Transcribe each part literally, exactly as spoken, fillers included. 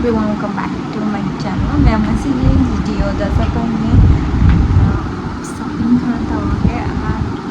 Everyone, welcome back to my channel. ꯃꯌꯥꯝ, ꯉꯁꯤꯒꯤ video ꯗ ꯆꯠꯇꯣꯏꯅꯦ꯫ ꯑ, shopping ꯈꯔ ꯇꯧꯔꯒꯦ ꯑꯉꯥꯡꯒꯤ꯫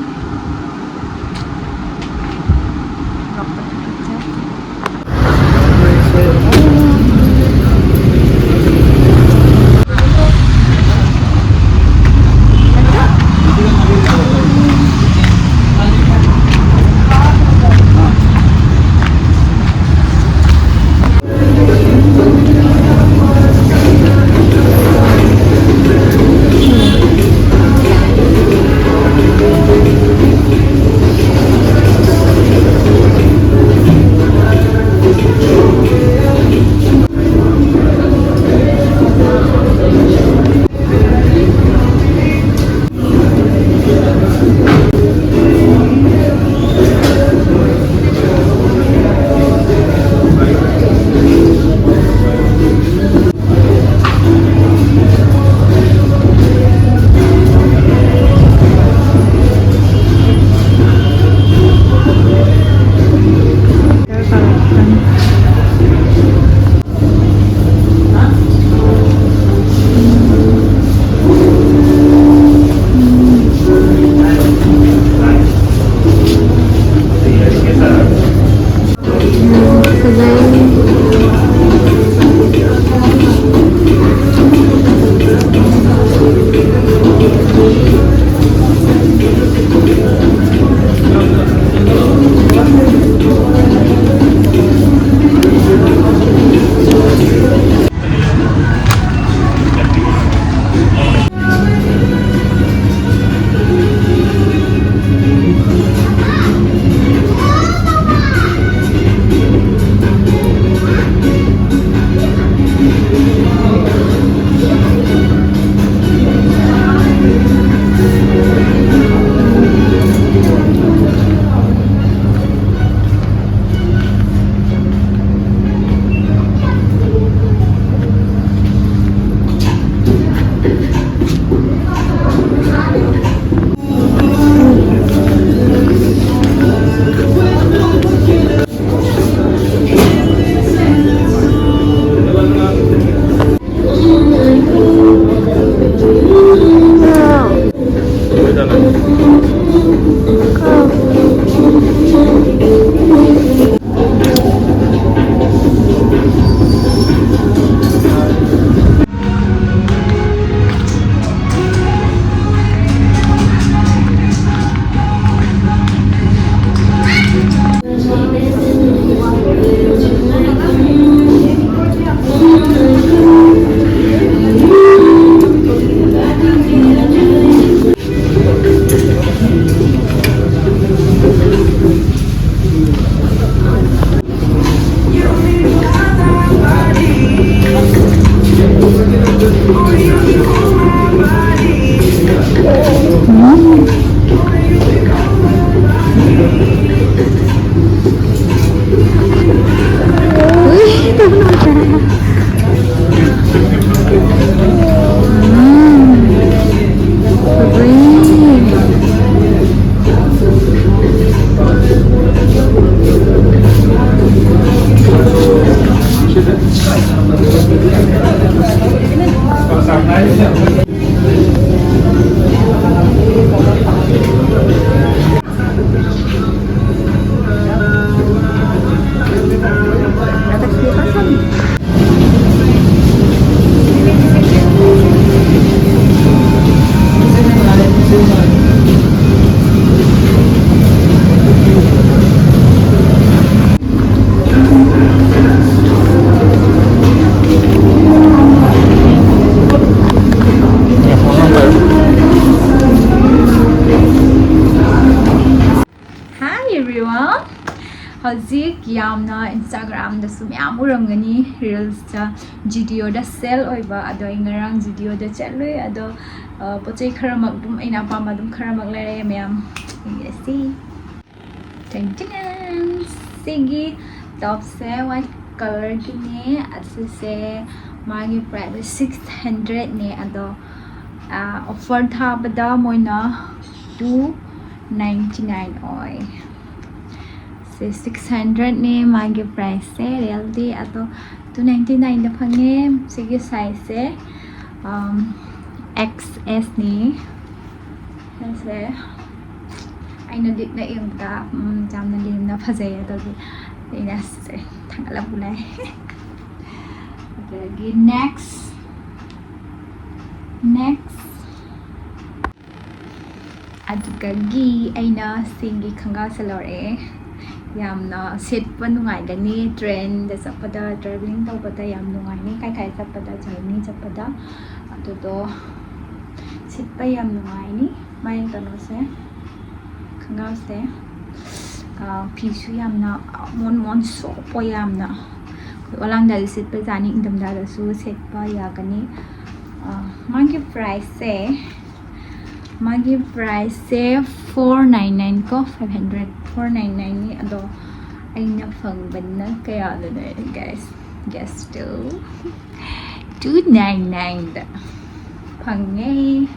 ꯍꯧꯖꯤꯛ ꯌꯥꯝꯅ Instagram-ꯗꯁꯨ ꯃꯌꯥꯝ ꯎꯔꯝꯒꯅꯤ, Reels-ꯇ Zudio-ꯗ sale ꯑꯣꯏꯕ꯫ ꯑꯗꯣ ꯑꯩ ꯉꯔꯥꯡ Zudio-ꯗ ꯆꯠꯂꯨꯏ꯫ ꯑꯗꯣ, ꯑ, ꯄꯣꯠ ꯆꯩ ꯈꯔꯃꯛ ꯑꯗꯨꯝ, ꯑꯩꯅ ꯑꯄꯥꯝꯕ ꯑꯗꯨꯝ ꯈꯔꯃꯛ ꯂꯩꯔꯛꯑꯦ ꯃꯌꯥꯝ꯫ ꯌꯦꯡꯃꯤꯟꯅꯁꯤ꯫ Ten ten! ꯁꯤꯒꯤ top-ꯁꯦ white colour-ꯒꯤꯅꯦ꯫ ꯑꯁꯤꯁꯦ ꯃꯥꯒꯤ price six hundred-ꯅꯦ꯫ ꯑꯗꯣ, ꯑ, offer ꯊꯥꯕꯗ ꯃꯣꯏꯅ two ninety nine ꯑꯣꯏ꯫ ꯁꯤ six hundred-ꯅꯦ ꯃꯥꯒꯤ price-ꯁꯦ real-ꯗꯤ꯫ ꯑꯗꯣ two ninety nine-ꯗ ꯐꯪꯉꯦ꯫ ꯁꯤꯒꯤ size-ꯁꯦ, ꯑꯝ, X S-ꯅꯦ꯫ ꯁꯤꯁꯦ ꯑꯩꯅ ꯂꯤꯠꯅ ꯌꯦꯡꯕꯗ, ꯎꯝ, ꯌꯥꯝꯅ ꯂꯦꯝꯅ ꯐꯖꯩ꯫ ꯑꯗꯨꯒꯤ ꯑꯩꯅ ꯁꯤꯁꯦ ꯊꯥꯡꯒꯠꯂ ꯄꯨꯅꯩ꯫ ꯑꯗꯒꯤ next, next꯫ ꯑꯗꯨꯗꯒꯤ ꯑꯩꯅ ꯁꯤꯒꯤ ꯈꯣꯡꯒ꯭ꯔꯥꯎꯁꯦ ꯂꯧꯔꯛꯑꯦ꯫ ꯌꯥꯝꯅ ꯁꯦꯠꯄ ꯅꯨꯡꯉꯥꯏꯒꯅꯤ, train-ꯗ ꯆꯠꯄꯗ, travelling ꯇꯧꯕꯗ ꯌꯥꯝ ꯅꯨꯡꯉꯥꯏꯅꯤ, ꯀꯥꯏ ꯀꯥꯏ ꯆꯠꯄꯗ, journey ꯆꯠꯄꯗ꯫ ꯑꯗꯨꯗꯣ ꯁꯦꯠꯄ ꯌꯥꯝ ꯅꯨꯡꯉꯥꯏꯅꯤ꯫ ꯃꯥꯏ ꯀꯩꯅꯣꯁꯦ, ꯈꯣꯡꯒ꯭ꯔꯥꯎꯁꯦ, ꯑ, ꯐꯤꯁꯨ ꯌꯥꯝꯅ ꯃꯣꯟ ꯃꯣꯟ soft ꯑꯣꯏ ꯌꯥꯝꯅ꯫ ꯑꯩꯈꯣꯏ ꯑꯣꯂꯥꯡꯗꯁꯨ ꯁꯦꯠꯄ ꯌꯥꯅꯤ, ꯏꯪꯊꯝꯊꯥꯗꯁꯨ ꯁꯦꯠꯄ ꯌꯥꯒꯅꯤ꯫ ꯑ, ꯃꯥꯒꯤ price-ꯁꯦ, ꯃꯥꯒꯤ price-ꯁꯦ four nine nine ꯀꯣ, five hundred, four nine nine-ꯅꯤ꯫ ꯑꯗꯣ ꯑꯩꯅ ꯐꯪꯕꯅ ꯀꯌꯥꯗꯅꯣ, guys? Guess to two nine nine-ꯗ ꯐꯪꯉꯦ꯫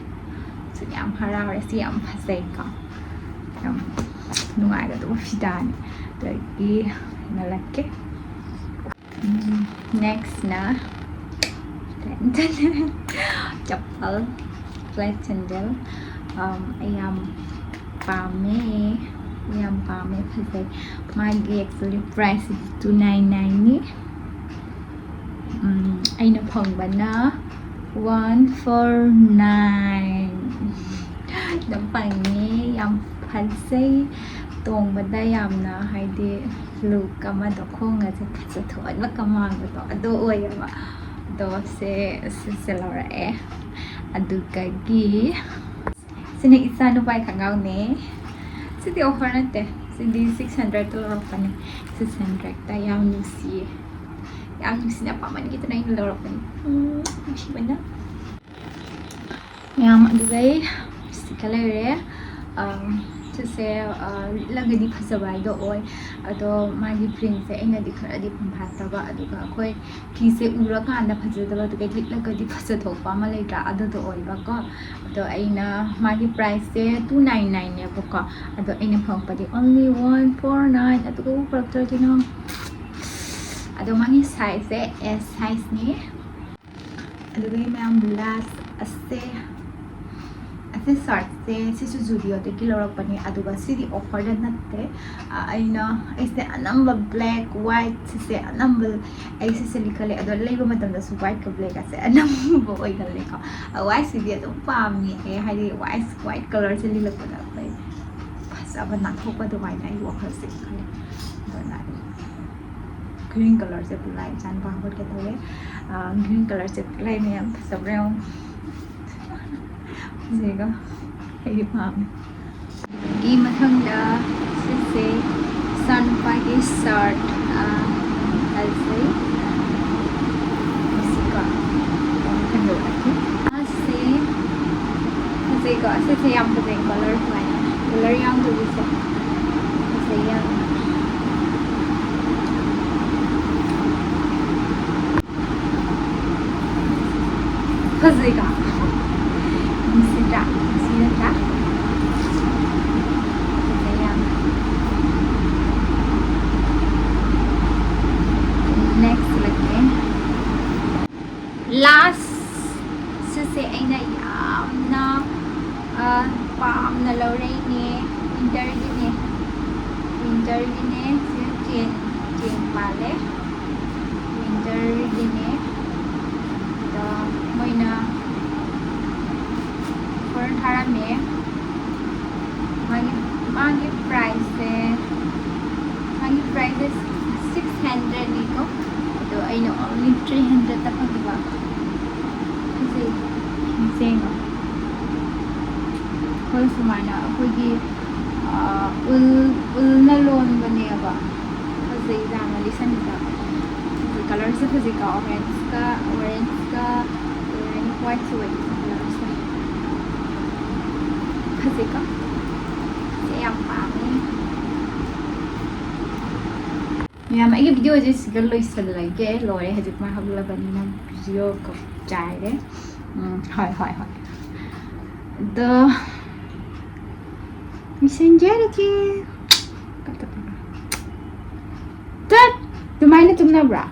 ꯁꯤ ꯌꯥꯝ ꯍꯔꯥꯎꯔꯦ, ꯁꯤ ꯌꯥꯝ ꯐꯖꯩꯀꯣ, ꯌꯥꯝ ꯅꯨꯡꯉꯥꯏꯒꯗꯕ ꯐꯤꯗꯥꯅꯤ꯫ ꯑꯗꯒꯤ ꯍꯪꯍꯜꯂꯛꯀꯦ꯫ ꯎꯝ, next-ꯅ ꯆꯄꯜ, flat sandal꯫ ꯑꯝ, ꯑꯩ ꯌꯥꯝ ꯄꯥꯝꯃꯦ, ꯑꯩ ꯌꯥꯝ ꯄꯥꯝꯃꯦ, ꯐꯖꯩ꯫ ꯃꯥꯒꯤ actually price-ꯁꯤꯗꯤ two nine nine-ꯅꯤ꯫ ꯎꯝ, ꯑꯩꯅ ꯐꯪꯕꯅ one four nine꯫ ꯑꯗꯨꯝ ꯐꯪꯉꯦ꯫ ꯌꯥꯝ ꯐꯖꯩ꯫ ꯇꯣꯡꯕꯗ ꯌꯥꯝꯅ, ꯍꯥꯏꯗꯤ, look ꯑꯃꯗꯣ, ꯈꯣꯡꯒꯁꯦ ꯐꯖꯊꯣꯛꯍꯟꯕ ꯀꯃꯥꯟꯕꯗꯣ ꯑꯗꯨ ꯑꯣꯏꯌꯦꯕ꯫ ꯑꯗꯣ ꯁꯦ, ꯁꯤꯁꯦ ꯂꯧꯔꯛꯑꯦ꯫ ꯑꯗꯨꯗꯒꯤ ꯁꯤꯅ ꯏꯆꯥ ꯅꯨꯄꯥꯒꯤ ꯈꯣꯡꯒ꯭ꯔꯥꯎꯅꯦ꯫ ꯁꯤꯗꯤ offer ꯅꯠꯇꯦ, ꯁꯤꯗꯤ ꯁꯤꯛꯁ ꯍꯟꯗ꯭ꯔꯦꯗꯇ ꯂꯧꯔꯛꯄꯅꯦ꯫ ꯁꯤꯛꯁ ꯍꯟꯗ꯭ꯔꯦꯗꯇ꯫ ꯌꯥꯝ ꯅꯨꯡꯁꯤꯌꯦ꯫ ꯌꯥꯝ ꯅꯨꯡꯁꯤꯅ ꯄꯥꯝꯃꯟꯈꯤꯗꯅ ꯑꯩꯅ ꯂꯧꯔꯛꯄꯅꯦ꯫ ꯎꯝ, ꯅꯨꯡꯁꯤꯕꯅ꯫ ꯃꯌꯥꯝ ꯑꯗꯨꯗꯩ ꯁꯤꯒ ꯂꯩꯔꯦ꯫ ꯑꯝ, ꯁꯤꯁꯦ, ꯑ, ꯂꯤꯠꯂꯒꯗꯤ ꯐꯖꯕ ꯍꯥꯏꯗꯣ ꯑꯣꯏ꯫ ꯑꯗꯣ ꯃꯥꯒꯤ ꯄ꯭ꯔꯤꯟꯁꯦ ꯑꯩꯅꯗꯤ ꯈꯔꯗꯤ ꯐꯝꯐꯥꯠꯇꯕ꯫ ꯑꯗꯨꯒ ꯑꯩꯈꯣꯏ ꯐꯤꯁꯦ ꯎꯔꯀꯥꯟꯗ ꯐꯖꯗꯕ, ꯑꯗꯨꯒ ꯂꯤꯠꯂꯒꯗꯤ ꯐꯖꯊꯣꯛꯄ ꯑꯃ ꯂꯩꯇ꯭ꯔꯥ? ꯑꯗꯨꯗꯣ ꯑꯣꯏꯕꯀꯣ꯫ ꯑꯗꯣ ꯑꯩꯅ, ꯃꯥꯒꯤ ꯄ꯭ꯔꯥꯏꯁꯁꯦ two nine nine ꯅꯦꯕꯀꯣ꯫ ꯑꯗꯣ ꯑꯩꯅ ꯐꯪꯉꯛꯄꯗꯤ only one four nine꯫ ꯑꯗꯨꯒ ꯎꯄꯔꯛꯇ꯭ꯔꯗꯤꯅꯣ꯫ ꯑꯗꯣ ꯃꯥꯒꯤ ꯁꯥꯏꯖꯁꯦ S ꯁꯥꯏꯖꯅꯤ꯫ ꯑꯗꯨꯒ ꯃꯌꯥꯝ ꯂꯥꯁ ꯑꯁꯦ, ꯑꯁꯤ ꯁꯥꯔꯠꯁꯦ ꯁꯤꯁꯨ ꯖꯨꯗꯤꯑꯣꯗꯒꯤ ꯂꯧꯔꯛꯄꯅꯦ꯫ ꯑꯗꯨꯒ ꯁꯤꯗꯤ ꯑꯣꯐꯔꯗ ꯅꯠꯇꯦ꯫ ꯑ, ꯑꯩꯅ, ꯑꯩꯁꯦ ꯑꯅꯝꯕ ꯕ꯭ꯂꯦꯛ, ꯋꯥꯏꯠ, ꯁꯤꯁꯦ ꯑꯅꯝꯕ, ꯑꯩ ꯁꯤꯁꯦ ꯂꯤꯈꯠꯂꯦ꯫ ꯑꯗꯣ ꯂꯩꯕ ꯃꯇꯝꯗꯁꯨ ꯋꯥꯏꯠꯀ ꯕ꯭ꯂꯦꯛꯀꯁꯦ ꯑꯅꯝꯕ ꯑꯣꯏꯒꯜꯂꯦꯀꯣ꯫ ꯑ, ꯋꯥꯏꯠꯁꯤꯗꯤ ꯑꯗꯨꯝ ꯄꯥꯝꯃꯦ꯫ ꯍꯥꯏꯗꯤ ꯋꯥꯏꯠ, ꯋꯥꯏꯠ ꯀꯂꯔꯁꯦ ꯂꯤꯠꯂꯛꯄꯗ ꯑꯩꯈꯣꯏ ꯐꯖꯕ ꯅꯥꯟꯊꯣꯛꯄ ꯑꯗꯨꯃꯥꯏꯅ ꯑꯩꯒꯤ ꯋꯥꯈꯜꯁꯦ ꯈꯜꯂꯦ꯫ ꯑꯗꯨꯅ ꯑꯗꯨꯝ ꯒ꯭ꯔꯤꯟ ꯀꯂꯔꯁꯦ ꯄꯨꯂꯥꯏ ꯏꯆꯥꯅꯨꯄꯥ ꯍꯧꯒꯠꯀꯦ ꯇꯧꯋꯦ꯫ ꯑ, ꯒ꯭ꯔꯤꯟ ꯀꯂꯔꯁꯦ ꯄꯨꯂꯥꯏ ꯃꯌꯥꯝ ꯐꯖꯕ꯭ꯔꯥ ꯌꯦꯡꯉꯣ꯫ ꯐꯖꯩꯀꯣ? ꯑꯩꯗꯤ ꯄꯥꯝꯃꯦ꯫ ꯑꯗꯒꯤ ꯃꯊꯪꯗ ꯁꯤꯁꯦ ꯏꯆꯥꯅꯨꯄꯥꯒꯤ ꯁꯥꯔꯠ, ꯑ, ꯐꯖꯩ꯫ ꯃꯁꯤꯀꯣ, ꯈꯟꯗꯣꯛꯂꯛꯀꯦ꯫ ꯑꯁꯤ ꯐꯖꯩꯀꯣ? ꯑꯁꯤꯁꯦ ꯌꯥꯝ ꯐꯖꯩ, ꯀꯂꯔ ꯁꯨꯃꯥꯏꯅ꯫ ꯀꯂꯔ ꯌꯥꯎꯗꯕꯤꯁꯦ ꯐꯖꯩ ꯌꯥꯝꯅ꯫ ꯐꯖꯩꯀꯣ? ꯅꯨꯡꯁꯤꯗ꯭ꯔꯥ? ꯅꯨꯡꯁꯤ ꯅꯠꯇ꯭ꯔꯥ? ꯐꯖꯩ ꯌꯥꯝꯅ꯫ Next ꯂꯥꯛꯀꯦ꯫ Last ꯁꯤꯁꯦ ꯑꯩꯅ ꯌꯥꯝꯅ, ꯑ, ꯄꯥꯝꯅ ꯂꯧꯔꯛꯏꯅꯦ꯫ ꯋꯤꯟꯇꯔꯒꯤꯅꯦ꯫ ꯋꯤꯟꯇꯔꯒꯤꯅꯦ꯫ ꯁꯤ ꯆꯦꯟ, ꯆꯦꯟ ꯃꯥꯜꯂꯦ꯫ ꯋꯤꯟꯇꯔꯒꯤꯅꯦ꯫ ꯑꯗꯣ ꯃꯣꯏꯅ ꯑꯣꯐꯔ ꯊꯥꯔꯝꯃꯦ꯫ ꯃꯥꯒꯤ, ꯃꯥꯒꯤ ꯄ꯭ꯔꯥꯏꯁꯁꯦ, ꯃꯥꯒꯤ ꯄ꯭ꯔꯥꯏꯁꯁꯦ ꯁꯤꯛꯁ ꯍꯟꯗ꯭ꯔꯦꯗꯅꯤꯀꯣ꯫ ꯑꯗꯣ ꯑꯩꯅ only three hundredꯇ ꯐꯪꯕ꯫ ꯐꯖꯩ꯫ ꯌꯦꯡꯉꯣ꯫ ꯑꯩꯈꯣꯏ ꯁꯨꯃꯥꯏꯅ ꯑꯩꯈꯣꯏꯒꯤ, ꯑ, ꯎꯜ ꯎꯜꯅ ꯂꯣꯟꯕꯅꯦꯕ꯫ ꯐꯖꯩ ꯌꯥꯝꯅ ꯂꯤꯁꯟꯁꯤꯗ꯫ ꯀꯂꯔꯁꯦ ꯐꯖꯩꯀꯣ, ꯑꯣꯔꯦꯟꯖꯀ ꯑꯣꯔꯦꯟꯖꯀ ꯋꯥꯏꯠꯁꯨ ꯑꯣꯏ꯫ ꯀꯂꯔꯁꯦ ꯐꯖꯩꯀꯣ꯫ ꯁꯦ ꯌꯥꯝ ꯄꯥꯝꯃꯦ꯫ ꯃꯌꯥꯝ, ꯑꯩꯒꯤ ꯚꯤꯗꯤꯑꯣꯁꯦ ꯁꯤꯒ ꯂꯣꯏꯁꯤꯜꯂꯒꯦ꯫ ꯂꯣꯏꯔꯦ, ꯍꯧꯖꯤꯛ ꯃꯥ ꯍꯧꯒꯠꯂꯕꯅꯤꯅ ꯚꯤꯗꯤꯑꯣ ꯀꯛꯆꯥꯏꯔꯦ꯫ ꯎꯝ, ꯍꯣꯏ ꯍꯣꯏ ꯍꯣꯏ꯫ ꯑꯗꯣ ꯂꯣꯏꯁꯤꯟꯖꯔꯒꯦ꯫ ꯇꯠ! ꯑꯗꯨꯃꯥꯏꯅ ꯇꯨꯝꯅꯕ꯭ꯔꯥ?